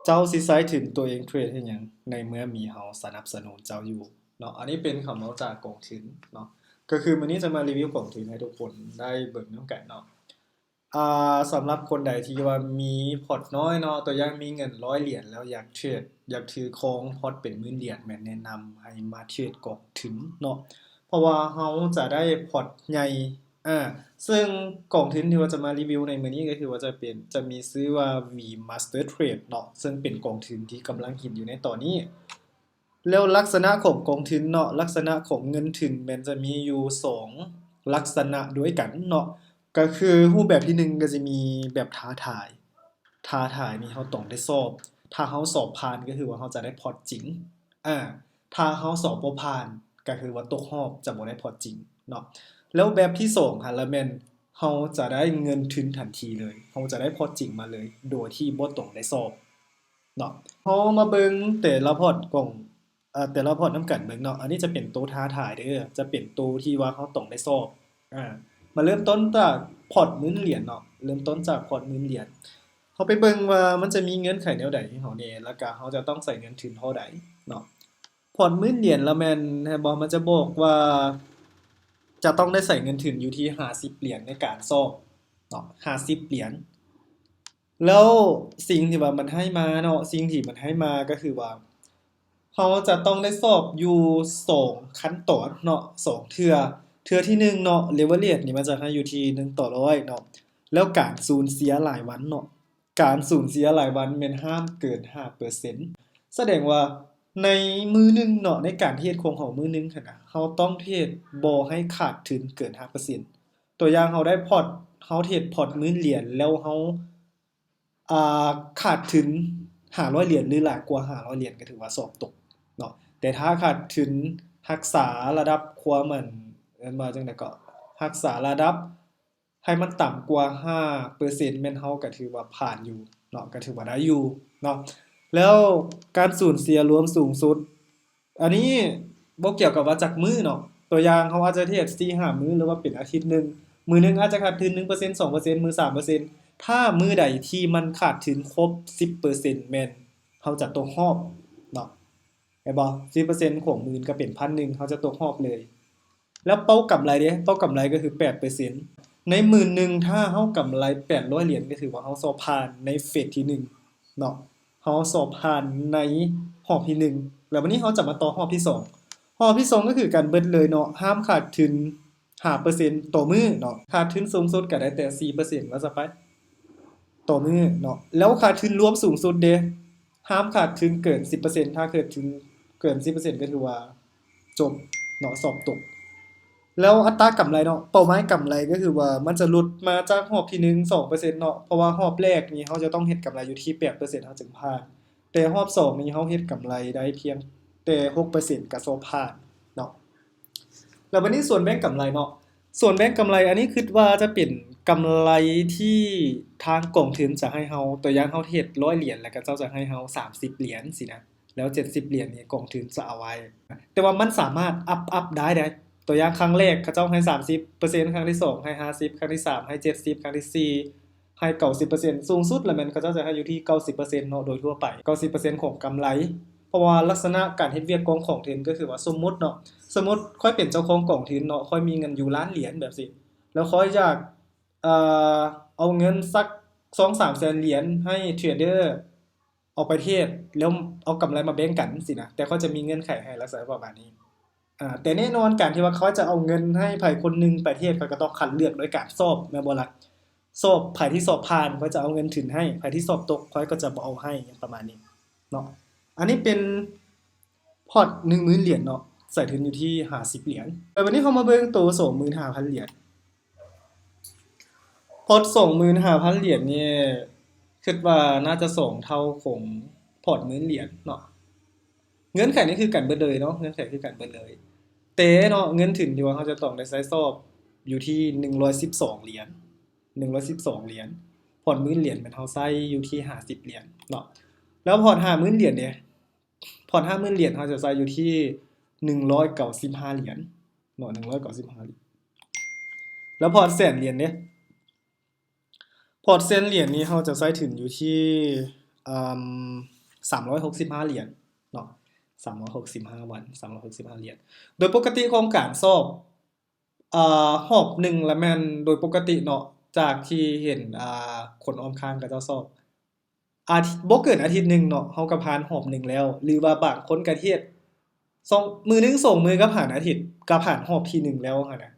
ເຈົ້າຊິໃຊ້ທຶນໂຕເອງເທຣດເຮັດຫຍັງ ໃນເມື່ອມີເຮົາສະໜັບສະໜູນເຈົ້າຢູ່ເນາະ. ອັນນີ້ເປັນຄຳເວົ້າຈາກກອງທຶນເນາະ ກໍຄືມື້ນີ້ຈະມາຣີວິວກອງທຶນໃຫ້ທຸກຄົນໄດ້ເບິ່ງນຳກັນເນາະ. ອ່າ ສຳລັບຄົນໃດທີ່ວ່າມີພອດນ້ອຍເນາະ ຕົວຢ່າງມີເງິນຮ້ອຍຫຼຽນ ແລ້ວຢາກເທຣດ ຢາກຖືຄອງພອດເປັນໝື່ນຫຼຽນ ແມ່ນແນະນຳໃຫ້ມາເທຣດກອງທຶນເນາະ ເພາະວ່າເຮົາຈະໄດ້ພອດໃຫຍ່ ອ່າ ເຊິ່ງກອງທຶນທີ່ວ່າຈະມາຣີວິວໃນມື້ນີ້ກໍຄືວ່າຈະເປັນ ຈະມີຊື່ວ່າ V Master Trade ເນາະ ເຊິ່ງເປັນກອງທຶນທີ່ກຳລັງຮິດຢູ່ໃນຕອນນີ້. ແລ້ວລັກສະນະຂອງກອງທຶນເນາະ ລັກສະນະຂອງເງິນທຶນແມ່ນຈະມີຢູ່ສອງລັກສະນະດ້ວຍກັນເນາະ ກໍຄືຮູບແບບທີໜຶ່ງກໍຈະມີແບບທ້າທາຍ ທ້າທາຍນີ້ເຮົາຕ້ອງໄດ້ສອບ ຖ້າເຮົາສອບຜ່ານກໍຄືວ່າເຮົາຈະໄດ້ພອດຈິງ ອາ ຖ້າເຮົາສອບບໍ່ຜ່ານກໍຄືວ່າຕົກຮອບ ຈະບໍ່ໄດ້ພອດຈິງເນາະ. ແລ້ວແບບທີສອງຫັ້ນລະແມ່ນເຮົາຈະໄດ້ເງິນທຶນທັນທີເລີຍ ເຮົາຈະໄດ້ພອດຈິງມາເລີຍ ໂດຍທີ່ບໍ່ຕ້ອງໄດ້ສອບ ເນາະ. ເຮົາມາເບິ່ງແຕ່ລະພອດຂອງ ເອີ ແຕ່ລະພອດນຳກັນເບິ່ງເນາະ. ອັນນີ້ຈະເປັນໂຕທ້າທາຍເດີ ຈະເປັນໂຕທີ່ວ່າເຮົາຕ້ອງໄດ້ສອບ. ອາ ມາເລີ່ມຕົ້ນຈາກພອດໝື່ນຫຼຽນເນາະ ເລີ່ມຕົ້ນຈາກພອດໝື່ນຫຼຽນ. ເຮົາໄປເບິ່ງວ່າມັນຈະມີເງື່ອນໄຂແນວໃດໃຫ້ເຮົາແດ່ ແລ້ວກະເຮົາຈະຕ້ອງໃຊ້ເງິນທຶນເທົ່າໃດເນາະ. ພອດໝື່ນຫຼຽນລະແມ່ນ ເຫັນບໍ່ ມັນຈະບອກວ່າຈະຕ້ອງໄດ້ໃຊ້ເງິນທຶນຢູ່ທີ່ຫ້າສິບຫຼຽນໃນການສອບເນາະ ຫ້າສິບຫຼຽນ. ແລ້ວສິ່ງທີ່ວ່າມັນໃຫ້ມາເນາະ ສິ່ງທີ່ມັນໃຫ້ມາກໍຄືວ່າ ເຮົາຈະຕ້ອງໄດ້ສອບຢູ່ສອງຂັ້ນຕອນເນາະ ສອງເທື່ອ. ເທື່ອທີໜຶ່ງເນາະ ເລເວີເຣຈນີ້ມັນຈະໃຫ້ຢູ່ທີ່ໜຶ່ງຕໍ່ຮ້ອຍເນາະ ແລ້ວການສູນເສຍລາຍວັນເນາະ ການສູນເສຍລາຍວັນແມ່ນຫ້າມເກີນຫ້າເປີເຊັນ. ສະແດງວ່າໃນມື້ໜຶ່ງເນາະ ໃນການເທຣດຂອງເຮົາມື້ໜຶ່ງຫັ້ນນະ ເຮົາຕ້ອງເທຣດບໍ່ໃຫ້ຂາດທຶນເກີນຫ້າເປີເຊັນ. ຕົວຢ່າງເຮົາໄດ້ພອດ ເຮົາເທຣດພອດໝື່ນຫຼຽນ ແລ້ວເຮົາ ອ່າ ຂາດທຶນຫ້າຮ້ອຍຫຼຽນ ຫຼື ຫຼາຍກວ່າຫ້າຮ້ອຍຫຼຽນ ກໍຖືວ່າສອບຕົກເນາະ. ແຕ່ຖ້າຂາດທຶນຮັກສາລະດັບຄວາມ ອັນ ເອີ້ນວ່າຈັ່ງໃດເກາະ ຮັກສາລະດັບໃຫ້ມັນຕ່ຳກວ່າຫ້າເປີເຊັນ ແມ່ນເຮົາກໍຖືວ່າຜ່ານຢູ່ເນາະ ກໍຖືວ່າໄດ້ຢູ່ເນາະ. ແລ້ວການສູນເສຍລວມສູງສຸດ ອັນນີ້ບໍ່ກ່ຽວກັບວ່າຈັກມື້ເນາະ ຕົວຢ່າງເຮົາອາດຈະເທຣດສີ່ຫ້າມື້ ຫຼືວ່າເປັນອາທິດໜຶ່ງ ມື້ໜຶ່ງອາດຈະຂາດທຶນໜຶ່ງເປີເຊັນ ສອງເປີເຊັນ ມື້ສາມເປີເຊັນ. ຖ້າມື້ໃດທີ່ມັນຂາດທຶນຄົບສິບເປີເຊັນ ແມ່ນເຮົາຈະຕົກຮອບເນາະ ເຫັນບໍ່ ສິບເປີເຊັນຂອງໝື່ນກໍເປັນພັນໜຶ່ງ ເຮົາຈະຕົກຮອບເລີຍ. ແລ້ວເປົ້າກຳໄລເດ ເປົ້າກຳໄລກໍຄືແປດເປີເຊັນ. ໃນໝື່ນໜຶ່ງ ຖ້າເຮົາກຳໄລແປດຮ້ອຍຫຼຽນ ກໍຖືວ່າເຮົາສອບຜ່ານໃນເຟສທີໜຶ່ງເນາະ ເຮົາສອບຜ່ານໃນຮອບທີໜຶ່ງ. ແລ້ວບັດນີ້ເຮົາຈະມາຕໍ່ຮອບທີສອງ ຮອບທີສອງກໍຄືກັນເບິດເລີຍເນາະ ຫ້າມຂາດທຶນຫ້າເປີເຊັນຕໍ່ມື້ເນາະ ຂາດທຶນສູງສຸດກໍໄດ້ແຕ່ສີ່ເປີເຊັນວ່າຊະໄປ ຕໍ່ມື້ເນາະ. ແລ້ວຂາດທຶນລວມສູງສຸດເດ ຫ້າມຂາດທຶນເກີນສິບເປີເຊັນ ຖ້າເກີນເກີນສິບເປີເຊັນ ກໍຖືວ່າຈົບເນາະ ສອບຕົກ. ແລ້ວອັດຕາກຳໄລເນາະ ເປົ້າໝາຍກຳໄລກໍຄືວ່າມັນຈະຫຼຸດມາຈາກຮອບທີໜຶ່ງສອງເປີເຊັນເນາະ ເພາະວ່າຮອບແລກນີ້ເຮົາຈະຕ້ອງເຮັດກຳໄລຢູ່ທີ່ແປດເປີເຊັນ ເຮົາຈຶ່ງຜ່ານ ແຕ່ຮອບສອງນີ້ເຮົາເຮັດກຳໄລໄດ້ພຽງແຕ່ຫົກເປີເຊັນ ກໍສອບຜ່ານເນາະ. ແລ້ວບັດນີ້ສ່ວນແບ່ງກຳໄລເນາະ ສ່ວນແບ່ງກຳໄລ ອັນນີ້ຄິດວ່າຈະເປັນກຳໄລທີ່ທາງກອງທຶນຈະໃຫ້ເຮົາ ຕົວຢ່າງເຮົາເທຣດຮ້ອຍຫຼຽນ ແລ້ວເຂົາເຈົ້າຈະໃຫ້ເຮົາສາມສິບຫຼຽນຊີ້ນະ ແລ້ວເຈັດສິບຫຼຽນນີ້ກອງທຶນຈະເອົາໄວ້ ແຕ່ວ່າມັນສາມາດອັບ ອັບໄດ້ເດ້. ຕົວຢ່າງຄັ້ງແລກເຂົາເຈົ້າໃຫ້ສາມສິບເປີເຊັນ ຄັ້ງທີສອງໃຫ້ຫ້າສິບ ຄັ້ງທີສາມໃຫ້ເຈັດສິບ ຄັ້ງທີສີ່ ໃຫ້ເກົ້າສິບເປີເຊັນ ສູງສຸດລະແມ່ນເຂົາເຈົ້າຈະໃຫ້ຢູ່ທີ່ເກົ້າສິບເປີເຊັນເນາະ ໂດຍທົ່ວໄປເກົ້າສິບເປີເຊັນຂອງກຳໄລ. ເພາະວ່າລັກສະນະການເຮັດວຽກຂອງຂອງທຶນກໍຄືວ່າ ສົມມຸດເນາະ ສົມມຸດຂ້ອຍເປັນເຈົ້າຂອງກອງທຶນເນາະ ຂ້ອຍມີເງິນຢູ່ລ້ານຫຼຽນແບບຊີ້ ແລ້ວຂ້ອຍຢາກ ເອີ ເອົາເງິນສັກສອງສາມແສນຫຼຽນໃຫ້ເທຣດເດີເອົາໄປເທຣດ ແລ້ວເອົາກຳໄລມາແບ່ງກັນຊີ້ນະ ແຕ່ຂ້ອຍຈະມີເງື່ອນໄຂໃຫ້ ລັກສະນະປະມານນີ້. ອາ ແຕ່ແນ່ນອນການທີ່ວ່າຂ້ອຍຈະເອົາເງິນໃຫ້ໃຜຄົນໜຶ່ງໄປເທຣດ ຂ້ອຍກໍຕ້ອງຄັດເລືອກໂດຍການສອບ ແມ່ນບໍ່ລະ? ສອບ ໃຜທີ່ສອບຜ່ານ ຂ້ອຍຈະເອົາເງິນທຶນໃຫ້ ໃຜທີ່ສອບຕົກ ຂ້ອຍກໍຈະບໍ່ເອົາໃຫ້ ຫຍັງປະມານນີ້ເນາະ. ອັນນີ້ເປັນພອດໜຶ່ງໝື່ນຫຼຽນເນາະ ໃສ່ທຶນຢູ່ທີ່ຫ້າສິບຫຼຽນ. ແລ້ວບັດນີ້ເຮົາມາເບິ່ງໂຕສອງໝື່ນຫ້າພັນຫຼຽນ. ພອດສອງໝື່ນຫ້າພັນຫຼຽນນີ້ ຄິດວ່າໜ້າຈະສອງເທົ່າຂອງພອດໝື່ນຫຼຽນເນາະ. ເງື່ອນໄຂນີ້ຄືກັນເບິດເລີຍເນາະ ເງື່ອນໄຂຄືກັນເບິດເລີຍ ແຕ່ເນາະ ເງິນທຶນທີ່ວ່າເຮົາຈະຕ້ອງໄດ້ໃຊ້ສອບຢູ່ທີ່ໜຶ່ງຮ້ອຍສິບສອງຫຼຽນ ໜຶ່ງຮ້ອຍສິບສອງຫຼຽນ. ພອດໝື່ນຫຼຽນແມ່ນເຮົາໃຊ້ຢູ່ທີ່ຫ້າສິບຫຼຽນເນາະ. ແລ້ວພອດຫ້າໝື່ນຫຼຽນເດ? ພອດຫ້າໝື່ນຫຼຽນເຮົາຈະໃຊ້ຢູ່ທີ່ໜຶ່ງຮ້ອຍເກົ້າສິບຫ້າຫຼຽນເນາະ ໜຶ່ງຮ້ອຍເກົ້າສິບຫ້າຫຼຽນ. ແລ້ວພອດແສນຫຼຽນເດ? ພອດແສນຫຼຽນນີ້ເຮົາຈະໃຊ້ທຶນຢູ່ທີ່ ອາ ສາມຮ້ອຍຫົກສິບຫ້າຫຼຽນເນາະ ສາມຮ້ອຍຫົກສິບຫ້າວັນ ສາມຮ້ອຍຫົກສິບຫ້າຫຼຽນ. ໂດຍປົກກະຕິຂອງການສອບ ອາ ຮອບໜຶ່ງລະແມ່ນ ໂດຍປົກກະຕິເນາະ ຈາກທີ່ເຫັນ ອາ ຄົນອ້ອມຂ້າງເຂົາເຈົ້າສອບ ອາທິດ ບໍ່ເກີນອາທິດໜຶ່ງເນາະ ເຮົາກໍຜ່ານຮອບໜຶ່ງແລ້ວ ຫຼືວ່າບາງຄົນກໍເຮັດສອງ ມື້ໜຶ່ງສອງມື້ກໍຜ່ານອາທິດ ກໍຜ່ານຮອບທີໜຶ່ງແລ້ວຫັ້ນນະ.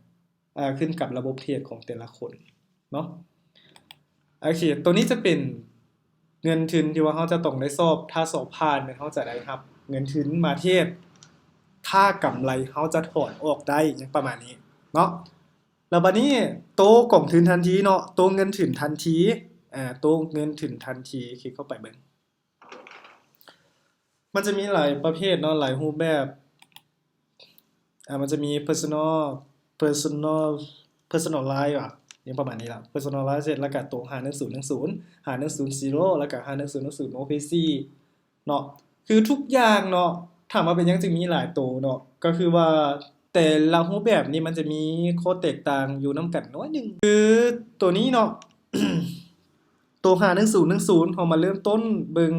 ອາ ຂຶ້ນກັບລະບົບເທຣດຂອງແຕ່ລະຄົນເນາະ. ໂອເຄ ໂຕນີ້ຈະເປັນເງິນທຶນທີ່ວ່າເຮົາຈະຕ້ອງໄດ້ສອບ ຖ້າສອບຜ່ານແມ່ນເຮົາຈະໄດ້ຮັບເງິນທຶນມາເທຣດ ຖ້າກຳໄລເຮົາຈະຖອນອອກໄດ້ ຫຍັງປະມານນີ້ເນາະ. ແລ້ວບາດນີ້ໂຕກອງທຶນທັນທີເນາະ ໂຕເງິນທຶນທັນທີ ອາ ໂຕເງິນທຶນທັນທີ ຄລິກເຂົ້າໄປເບິ່ງ. ມັນຈະມີຫຼາຍປະເພດເນາະ ຫຼາຍຮູບແບບ ອາ ມັນຈະມີ personal personal personalize ຫວາ ຫຍັງປະມານນີ້ລະ personalize ແລ້ວກະໂຕຫ້າໜຶ່ງສູນໜຶ່ງສູນ ຫ້າໜຶ່ງສູນ zero ແລ້ວກະຫ້າໜຶ່ງສູນໜຶ່ງສູນ ໂອພີຊີ ເນາະ ຄືທຸກຢ່າງເນາະ. ຖາມວ່າເປັນຫຍັງຈຶ່ງມີຫຼາຍໂຕເນາະ ກໍຄືວ່າແຕ່ລະຮູບແບບນີ້ມັນຈະມີຂໍ້ແຕກຕ່າງຢູ່ນຳກັນໜ້ອຍໜຶ່ງ. ຄືໂຕນີ້ເນາະ ໂຕຫ້າໜຶ່ງສູນໜຶ່ງສູນ ເຮົາມາເລີ່ມຕົ້ນເບິ່ງ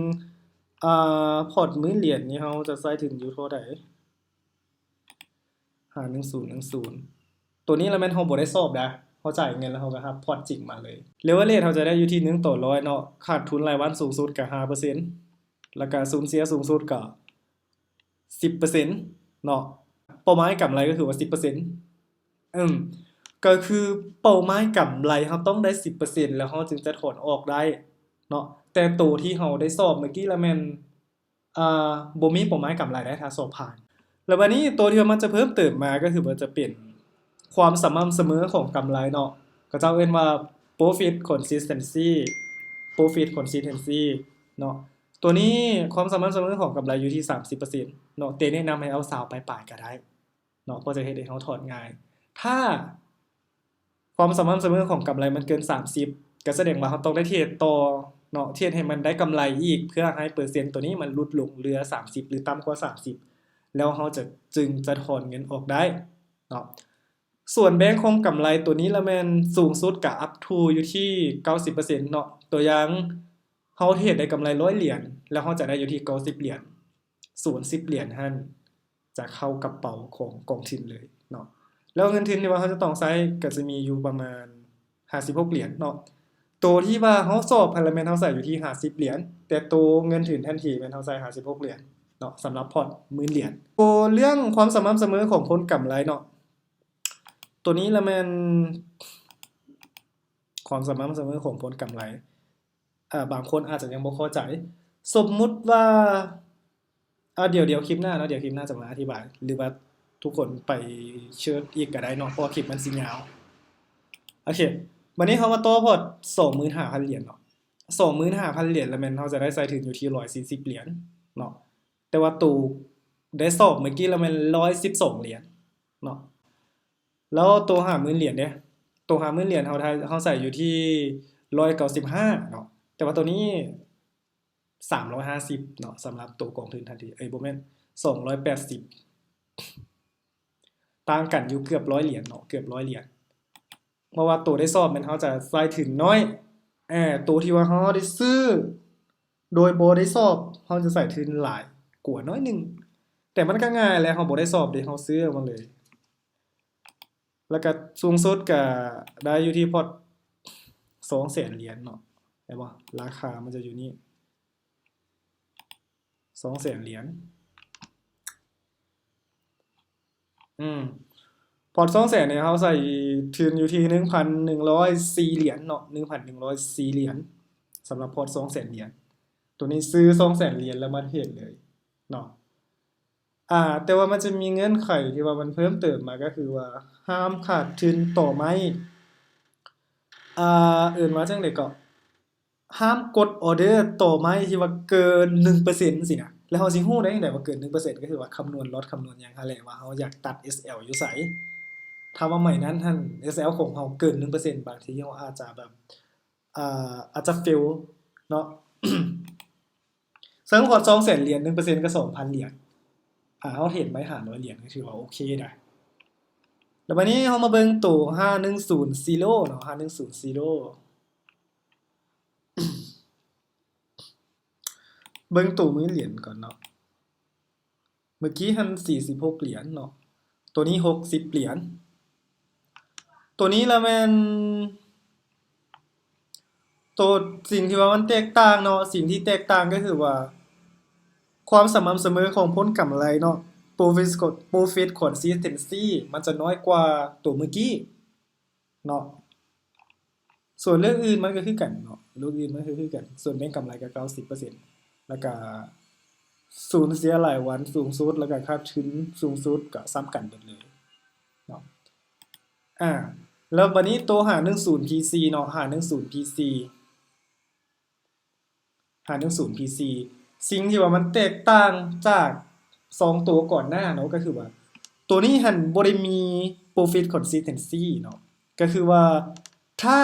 ອາ ພອດໝື່ນຫຼຽນນີ້ ເຮົາຈະໃຊ້ທຶນຢູ່ເທົ່າໃດ? ຫ້າໜຶ່ງສູນໜຶ່ງສູນ ໂຕນີ້ລະແມ່ນເຮົາບໍ່ໄດ້ສອບນະ ເຮົາຈ່າຍເງິນແລ້ວເຮົາກໍຮັບພອດຈິງມາເລີຍ. leverage ເຮົາຈະໄດ້ຢູ່ທີ່ໜຶ່ງຕໍ່ຮ້ອຍເນາະ ຂາດທຶນລາຍວັນສູງສຸດກໍຫ້າເປີເຊັນ ແລ້ວກໍສູນເສຍສູງສຸດກໍສິບເປີເຊັນເນາະ. ເປົ້າໝາຍກຳໄລກໍຄືວ່າສິບເປີເຊັນ ອືມ ກໍຄືເປົ້າໝາຍກຳໄລເຮົາຕ້ອງໄດ້ສິບເປີເຊັນ ແລ້ວເຮົາຈຶ່ງຈະຖອນອອກໄດ້ເນາະ. ແຕ່ໂຕທີ່ເຮົາໄດ້ສອບເມື່ອກີ້ລະແມ່ນ ອາ ບໍ່ມີເປົ້າໝາຍກຳໄລໄດ້ ຖ້າສອບຜ່ານ. ແລ້ວບາດນີ້ໂຕທີ່ວ່າມັນຈະເພີ່ມເຕີມມາ ກໍຄືວ່າຈະເປັນຄວາມສະໝ່ຳສະເໝີຂອງກຳໄລເນາະ ເຂົາເຈົ້າເອີ້ນວ່າ profit consistency profit consistency ເນາະ. ໂຕນີ້ຄວາມສະໝ່ຳສະເໝີຂອງກຳໄລຢູ່ທີ່ສາມສິບເປີເຊັນເນາະ ແຕ່ແນະນຳໃຫ້ເອົາຊາວປາຍໆກໍໄດ້ເນາະ ເພາະຈະເຮັດໃຫ້ເຮົາຖອນງ່າຍ. ຖ້າ ຄວາມສະໝ່ຳສະເໝີຂອງກຳໄລມັນເກີນສາມສິບ ກໍສະແດງວ່າເຮົາຕ້ອງໄດ້ເທຣດຕໍ່ເນາະ ເທຣດໃຫ້ມັນໄດ້ກຳໄລອີກ ເພື່ອໃຫ້ເປີເຊັນໂຕນີ້ມັນຫຼຸດລົງເຫຼືອສາມສິບ ຫຼື ຕ່ຳກວ່າສາມສິບ ແລ້ວເຮົາຈະ ຈຶ່ງຈະຖອນເງິນອອກໄດ້ເນາະ. ສ່ວນແບ່ງຂອງກຳໄລໂຕນີ້ລະແມ່ນສູງສຸດກໍ up to ຢູ່ທີ່ເກົ້າສິບເປີເຊັນເນາະ. ຕົວຢ່າງ ເຮົາເທຣດໄດ້ກຳໄລຮ້ອຍຫຼຽນ ແລ້ວເຮົາຈະໄດ້ຢູ່ທີ່ເກົ້າສິບຫຼຽນ. ສ່ວນສິບຫຼຽນຫັ້ນຈະເຂົ້າກະເປົາຂອງກອງທຶນເລີຍເນາະ. ແລ້ວເງິນທຶນທີ່ວ່າເຮົາຈະຕ້ອງໃຊ້ກໍຈະມີຢູ່ປະມານຫ້າສິບຫົກຫຼຽນເນາະ. ໂຕທີ່ວ່າເຮົາສອບຫັ້ນລະແມ່ນເຮົາໃຊ້ຢູ່ທີ່ຫ້າສິບຫຼຽນ ແຕ່ໂຕເງິນທຶນທັນທີແມ່ນເຮົາໃຊ້ຫ້າສິບຫົກຫຼຽນເນາະ ສຳລັບພອດໝື່ນຫຼຽນ. ໂຕເລື່ອງຄວາມສະໝ່ຳສະເໝີຂອງຜົນກຳໄລເນາະ ໂຕນີ້ລະແມ່ນຄວາມສະໝ່ຳສະເໝີຂອງຜົນກຳໄລ. ອາ ບາງຄົນອາດຈະຍັງບໍ່ເຂົ້າໃຈ. ສົມມຸດວ່າ ອາ ດຽວ ດຽວຄລິບໜ້າເນາະ ດຽວຄລິບໜ້າຈະມາອະທິບາຍ ຫຼືວ່າທຸກຄົນໄປເສີດອີກກໍໄດ້ເນາະ ເພາະວ່າຄລິບມັນຊິຍາວ. ໂອເຄ ບາດນີ້ເຮົາມາຕໍ່ພອດສອງໝື່ນຫ້າພັນຫຼຽນເນາະ. ສອງໝື່ນຫ້າພັນຫຼຽນລະແມ່ນເຮົາຈະໄດ້ໃຊ້ທຶນຢູ່ທີ່ຮ້ອຍສີ່ສິບຫຼຽນເນາະ. ແຕ່ວ່າໂຕໄດ້ສອບເມື່ອກີ້ລະແມ່ນຮ້ອຍສິບສອງຫຼຽນເນາະ. ແລ້ວໂຕຫ້າໝື່ນຫຼຽນເດ ໂຕຫ້າໝື່ນຫຼຽນເຮົາ ເຮົາໃຊ້ຢູ່ທີ່ຮ້ອຍເກົ້າສິບຫ້າເນາະ. ແຕ່ວ່າໂຕນີ້ສາມຮ້ອຍຫ້າສິບເນາະ ສຳລັບໂຕກອງທຶນທັນທີ ເອີຍ ບໍ່ແມ່ນ ສອງຮ້ອຍແປດສິບ ຕ່າງກັນຢູ່ເກືອບຮ້ອຍຫຼຽນເນາະ ເກືອບຮ້ອຍຫຼຽນ. ເພາະວ່າໂຕໄດ້ສອບແມ່ນເຮົາຈະໃຊ້ທຶນໜ້ອຍ ແອ ໂຕທີ່ວ່າເຮົາໄດ້ຊື້ໂດຍບໍ່ໄດ້ສອບ ເຮົາຈະໃຊ້ທຶນຫຼາຍກວ່າໜ້ອຍໜຶ່ງ ແຕ່ມັນກໍງ່າຍແຫຼະ ເຮົາບໍ່ໄດ້ສອບເດ ເຮົາຊື້ເອົາມາເລີຍ. ແລ້ວກໍສູງສຸດກໍໄດ້ຢູ່ທີ່ພອດສອງແສນຫຼຽນເນາະ ເຫັນບໍ່ ລາຄາມັນຈະຢູ່ນີ້ ສອງແສນຫຼຽນ. ອືມ ພອດສອງແສນນີ້ເຮົາໃສ່ທຶນຢູ່ທີ່ໜຶ່ງພັນໜຶ່ງຮ້ອຍສີ່ຫຼຽນເນາະ ໜຶ່ງພັນໜຶ່ງຮ້ອຍສີ່ຫຼຽນ ສຳລັບພອດສອງແສນຫຼຽນ. ໂຕນີ້ຊື້ສອງແສນຫຼຽນແລ້ວມາເທຣດເລີຍເນາະ. ອາ ແຕ່ວ່າມັນຈະມີເງື່ອນໄຂທີ່ວ່າມັນເພີ່ມເຕີມມາ ກໍຄືວ່າຫ້າມຂາດທຶນຕໍ່ໄມ້ ອາ ເອີ້ນວ່າຈັ່ງໃດເກາະ ຫ້າມກົດອໍເດີຕໍ່ໄມ້ທີ່ວ່າເກີນໜຶ່ງເປີເຊັນຊີ້ນະ. ແລ້ວເຮົາຊິຮູ້ໄດ້ຈັ່ງໃດວ່າເກີນໜຶ່ງເປີເຊັນ? ກໍຄືວ່າຄຳນວນລັອດ ຄຳນວນຫຍັງຫັ້ນແຫຼະ ວ່າເຮົາຢາກຕັດ ເອສແອລ ຢູ່ໃສ. ຖ້າວ່າໄມ້ນັ້ນຫັ້ນ ເອສແອລ ຂອງເຮົາເກີນໜຶ່ງເປີເຊັນ ບາງທີເຮົາອາດຈະແບບ ອາ ອາດຈະເຟວເນາະ. ເຊິ່ງພອດສອງແສນຫຼຽນ ໜຶ່ງເປີເຊັນກໍສອງພັນຫຼຽນ ອາ ເຮົາເທຣດໄວ້ຫ້າຮ້ອຍຫຼຽນ ກໍຖືວ່າໂອເຄນະ. ແລ້ວບາດນີ້ເຮົາມາເບິ່ງໂຕຫ້າໜຶ່ງສູນ zero ເນາະ ຫ້າໜຶ່ງສູນ zero. ເບິ່ງໂຕມືຫຼຽນກ່ອນເນາະ. ເມື່ອກີ້ຫັ້ນສີ່ສິບຫົກຫຼຽນເນາະ, ໂຕນີ້ຫົກສິບຫຼຽນ. ໂຕນີ້ລະແມ່ນໂຕ ສິ່ງທີ່ວ່າມັນແຕກຕ່າງເນາະ, ສິ່ງທີ່ແຕກຕ່າງກໍຄືວ່າ ຄວາມສະໝ່ຳສະເໝີຂອງຜົນກຳໄລເນາະ, profit profit consistency ມັນຈະນ້ອຍກວ່າໂຕເມື່ອກີ້ເນາະ. ສ່ວນເລື່ອງອື່ນມັນກໍຄືກັນເນາະ, ເລື່ອງອື່ນມັນກໍຄືກັນ, ສ່ວນແບ່ງກຳໄລກໍເກົ້າສິບເປີເຊັນ ແລ້ວກໍສູນເສຍລາຍວັນສູງສຸດ ແລ້ວກໍຂາດທຶນສູງສຸດກໍສ່ຳກັນເບິດເລີຍເນາະ. ອາ ແລ້ວບາດນີ້ໂຕຫ້າໜຶ່ງສູນ ພີຊີເນາະ, ຫ້າໜຶ່ງສູນ ພີຊີ ຫ້າໜຶ່ງສູນ ພີຊີ ສິ່ງທີ່ວ່າມັນແຕກຕ່າງຈາກສອງໂຕກ່ອນໜ້າເນາະ ກໍຄືວ່າ ໂຕນີ້ຫັ້ນບໍ່ໄດ້ມີ profit consistency ເນາະ, ກໍຄືວ່າຖ້າ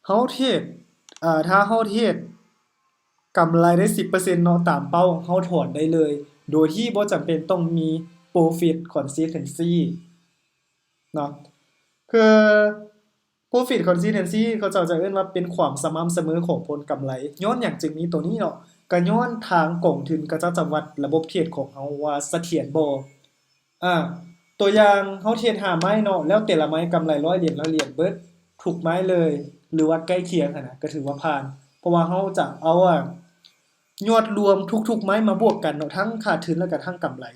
ເຮົາເທຣດ ເອີ ຖ້າເຮົາເທຣດກຳໄລໄດ້ສິບເປີເຊັນເນາະ ຕາມເປົ້າ ເຮົາຖອນໄດ້ເລີຍ ໂດຍທີ່ບໍ່ຈຳເປັນຕ້ອງມີ profit consistency ເນາະ. ຄື profit consistency ເຂົາເຈົ້າຈະເອີ້ນວ່າເປັນຄວາມສະໝ່ຳສະເໝີຂອງຜົນກຳໄລ. ຍ້ອນຫຍັງຈຶ່ງມີໂຕນີ້ເນາະ? ກໍຍ້ອນທາງກອງທຶນເຂົາເຈົ້າຈະວັດລະບົບເທຣດຂອງເຮົາວ່າສະຖຽນບໍ່. ອາ ຕົວຢ່າງເຮົາເທຣດຫ້າໄມ້ເນາະ, ແລ້ວແຕ່ລະໄມ້ກຳໄລຮ້ອຍຫຼຽນ ຮ້ອຍຫຼຽນເບິດທຸກໄມ້ເລີຍ ຫຼືວ່າໃກ້ຄຽງຫັ້ນນະ ກໍຖືວ່າຜ່ານ. ເພາະວ່າເຮົາຈະເອົາ ອາ ຍອດລວມທຸກໆໄມ້ມາບວກກັນເນາະ, ທັງຂາດທຶນ ແລ້ວກໍທັງກຳໄລ.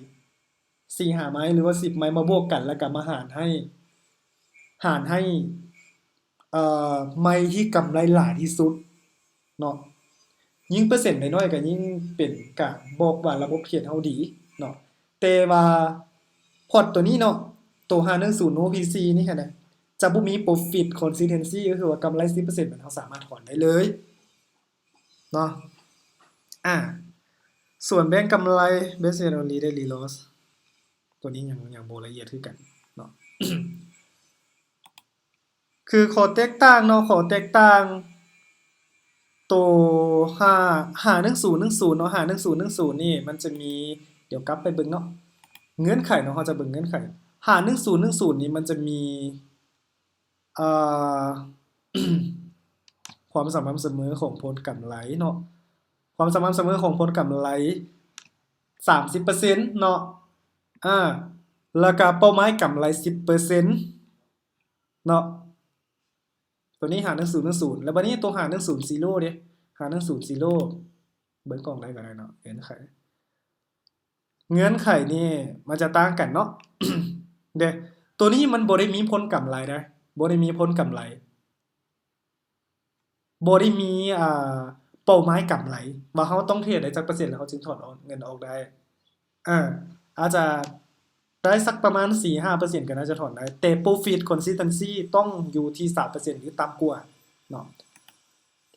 ສີ່ຫ້າໄມ້ ຫຼືວ່າສິບໄມ້ມາບວກກັນ ແລ້ວກໍມາຫານໃຫ້ ຫານໃຫ້ ເອີ ໄມ້ທີ່ກຳໄລຫຼາຍທີ່ສຸດເນາະ. ຍິ່ງເປີເຊັນໄດ້ໜ້ອຍ ກໍຍິ່ງເປັນການບອກວ່າລະບົບເທຣດເຮົາດີເນາະ. ແຕ່ວ່າພອດໂຕນີ້ເນາະ, ໂຕຫ້າໜຶ່ງສູນ ໂນ ພີຊີ ນີ້ຫັ້ນນະ ຈະບໍ່ມີ profit consistency ກໍຄືວ່າກຳໄລສິບເປີເຊັນ ມັນເຮົາສາມາດຖອນໄດ້ເລີຍ ເນາະ. ອາ ສ່ວນແບ່ງກຳໄລ Best Trade Only Daily Loss ຕົວນີ້ຍັງ ຍັງບໍ່ລະອຽດຄືກັນເນາະ. ຄືຂໍ້ແຕກຕ່າງເນາະ, ຂໍ້ແຕກຕ່າງໂຕຫ້າ ຫ້າໜຶ່ງສູນ ໜຶ່ງສູນເນາະ, ຫ້າໜຶ່ງສູນ ໜຶ່ງສູນນີ້ມັນຈະມີ ດຽວກັບໄປເບິ່ງເນາະ, ເງື່ອນໄຂເນາະ, ເຮົາຈະເບິ່ງເງື່ອນໄຂ. ຫ້າໜຶ່ງສູນ ໜຶ່ງສູນນີ້ມັນຈະມີ ເອີ ຄວາມສະໝ່ຳສະເໝີຂອງຜົນກຳໄລເນາະ, ຄວາມສະໝ່ຳສະເໝີຂອງຜົນກຳໄລສາມສິບເປີເຊັນເນາະ, ອາ ແລ້ວກະເປົ້າໝາຍກຳໄລສິບເປີເຊັນເນາະ. ໂຕນີ້ຫ້າໜຶ່ງສູນ ໜຶ່ງສູນ ແລ້ວບາດນີ້ໂຕຫ້າໜຶ່ງສູນ zero ເດ້, ຫ້າໜຶ່ງສູນ zero ເບິ່ງກ້ອງໃດກໍໄດ້ເນາະ, ເງື່ອນໄຂ ເງື່ອນໄຂນີ້ມັນຈະຕ່າງກັນເນາະ. ເດ້ ໂຕນີ້ມັນບໍ່ໄດ້ມີຜົນກຳໄລເດ້, ບໍ່ໄດ້ມີຜົນກຳໄລ, ບໍ່ໄດ້ມີ ອ່າ ເປົ້າໝາຍກຳໄລ ວ່າເຮົາຕ້ອງເທຣດໄດ້ຈັກເປີເຊັນ ແລ້ວເຮົາຈຶ່ງຖອນອອກ ເງິນອອກໄດ້. ເອີ ອາດຈະໄດ້ສັກປະມານສີ່ຫ້າເປີເຊັນກໍໜ້າຈະຖອນໄດ້, ແຕ່ profit consistency ຕ້ອງຢູ່ທີ່ຊາວເປີເຊັນ ຫຼື ຕ່ຳກວ່າເນາະ.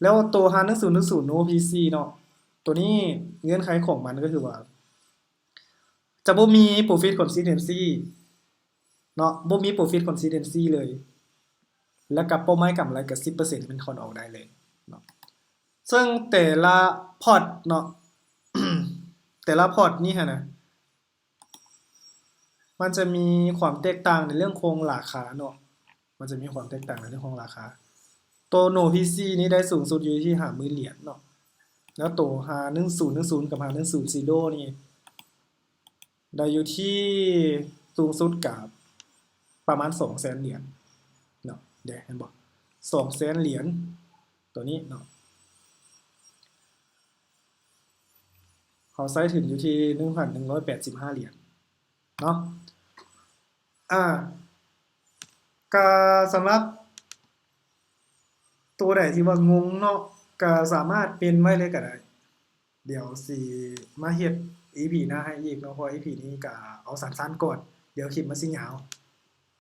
ແລ້ວໂຕຫ້າໜຶ່ງສູນ ໜຶ່ງສູນ ໂນ ພີຊີ ເນາະ, ໂຕນີ້ເງື່ອນໄຂຂອງມັນກໍຄືວ່າ ຈະບໍ່ມີ profit consistency ເນາະ, ບໍ່ມີ profit consistency ເລີຍ, ແລ້ວກໍເປົ້າໝາຍກຳໄລກໍສິບເປີເຊັນ ແມ່ນຖອນອອກໄດ້ເລີຍເນາະ. ເຊິ່ງແຕ່ລະພອດເນາະ, ແຕ່ລະພອດນີ້ຫັ້ນນະ ມັນຈະມີຄວາມແຕກຕ່າງໃນເລື່ອງຂອງລາຄາເນາະ, ມັນຈະມີຄວາມແຕກຕ່າງໃນເລື່ອງຂອງລາຄາ. ໂຕ ໂນ ພີຊີ ນີ້ໄດ້ສູງສຸດຢູ່ທີ່ຫ້າໝື່ນຫຼຽນເນາະ, ແລ້ວໂຕຫ້າໜຶ່ງສູນ ໜຶ່ງສູນ ກັບຫ້າໜຶ່ງສູນ zero ນີ້ໄດ້ຢູ່ທີ່ສູງສຸດກໍປະມານສອງແສນຫຼຽນເນາະ, ເດ້ ເຫັນບໍ່ ສອງແສນຫຼຽນ ໂຕນີ້ເນາະ. ເຮົາໃຊ້ທຶນຢູ່ທີ່ໜຶ່ງພັນໜຶ່ງຮ້ອຍແປດສິບຫ້າຫຼຽນເນາະ. ອາ ກະສຳລັບໂຕໃດທີ່ວ່າງົງເນາະ ກະສາມາດປິ່ນໄວ້ເລີຍກະໄດ້. ດຽວຊິມາເຮັດອີພີໜ້າໃຫ້ອີກເນາະ, ເພາະອີພີນີ້ກະເອົາສັ້ນໆກ່ອນ, ດຽວຄລິບມັນຊິຍາວ.